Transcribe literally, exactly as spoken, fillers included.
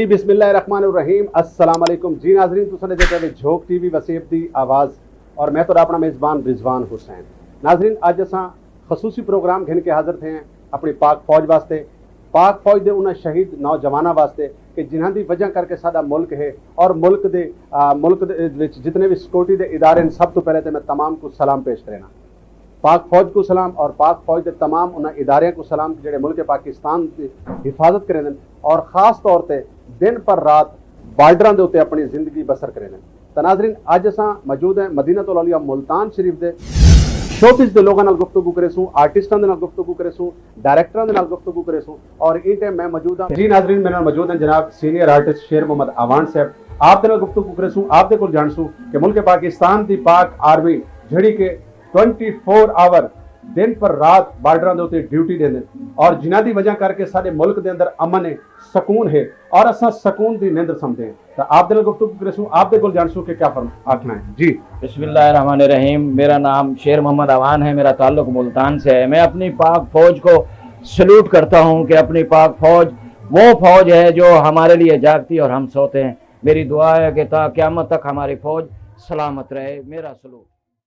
بسم اللہ الرحمن الرحیم۔ السلام علیکم جی ناظرین، تساں ݙیہدے پئے جھوک ٹی وی وسیب دی آواز، اور میں تہاݙا اپݨا میزبان رضوان حسین۔ ناظرین، اڄ اساں خصوصی پروگرام گھن کے حاضر تھئے ہیں اپݨی پاک فوج واسطے، پاک فوج دے انہاں شہید نوجواناں واسطے کہ جنہاں دی وجہ کر کے ساݙا ملک ہے، اور ملک دے آ، ملک دے وچ جتنے وی سیکورٹی دے ادارے ہیں، سب توں پہلے تے میں تمام کوں سلام پیش کرینا۔ پاک فوج کوں سلام اور پاک فوج دے تمام انہاں اداریاں کوں سلام کہ جڑے ملک پاکستان دی حفاظت کریندن اور خاص طور تے دن پر رات بارڈراں دے اتے اپݨی زندگی بسر کریندن۔ تاں ناظرین، اڄ اساں موجود ہیں مدینۃ الاولیاء ملتان شریف دے۔ شوبز دے لوگاں نال گفتگو کریسوں، آرٹسٹاں دے نال گفتگو کریسوں، ڈائریکٹراں دے نال گفتگو کریسوں، اور ایں ٹائم میں موجود ہاں۔ جی ناظرین، میرے نال موجود ہیں جناب سینئر آرٹسٹ شیر محمد اعوان صاحب۔ آپ دے نال گفتگو کریسوں، آپ دے کول جانسوں کہ ملک پاکستان دی پاک آرمی جڑی کہ ٹوئنٹی فور آور دن پر رات بارڈراں دے اتے ڈیوٹی ݙیندے اور جنہاں دی وجہ کر کے ساݙے ملک دے اندر امن ہے، سکون ہے، اور اساں سکون دی نیندر سمدے ہیں۔ تاں آپ دے نال گفتگو کریسوں، آپ دے کول جانسوں کہ کیا فرم آکھنا ہے۔ جی۔ بسم اللہ الرحمن الرحیم۔ میرا نام شیر محمد اعوان ہے، میرا تعلق ملتان سے ہے۔ میں اپنی پاک فوج کو سلوٹ کرتا ہوں کہ اپنی پاک فوج وہ فوج ہے جو ہمارے لیے جاگتی اور ہم سوتے ہیں۔ میری دعا ہے کہ تا قیامت تک ہماری فوج سلامت رہے۔ میرا سلوٹ۔